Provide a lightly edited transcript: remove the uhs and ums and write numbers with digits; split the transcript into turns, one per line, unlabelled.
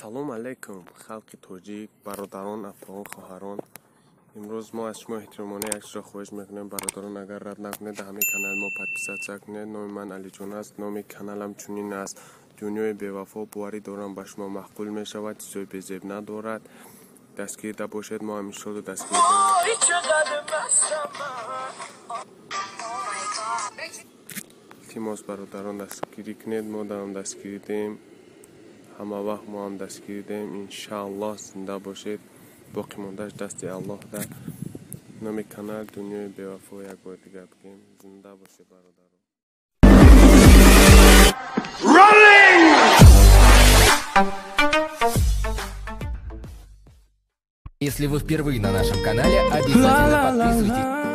Салом алейкум, халқи тоҷик, бародарон, апаон, хоҳарон. Имрӯз мо аз шумо эҳтиромона як чизро хоҳиш мекунем, бародарон, агар рад накунед, дар ҳамин канали мо подписаться кунед. Номи ман Алиҷон аст, номи каналам чунин аст: «Дунёи бевафо». Боварӣ дорам, ба шумо маъқул мешавад, чизои безеб надорад. Дастгирида бошед, мо ҳам иншолло дастгирӣ. Илтимос, бародарон, дастгирӣ кунед, мо дарам дастгирӣ диҳем, ҳама вақт мо ҳам дастгирӣ диҳем, иншааллоҳ. Зинда бошед, боқӣ мондааш дасти Аллоҳ. Да номи канал «Дунёи бевафо», як бор дигар бигем. Зинда бошед, бародарон.
Если вы впервые на нашем канале, обязательно подписывайтесь.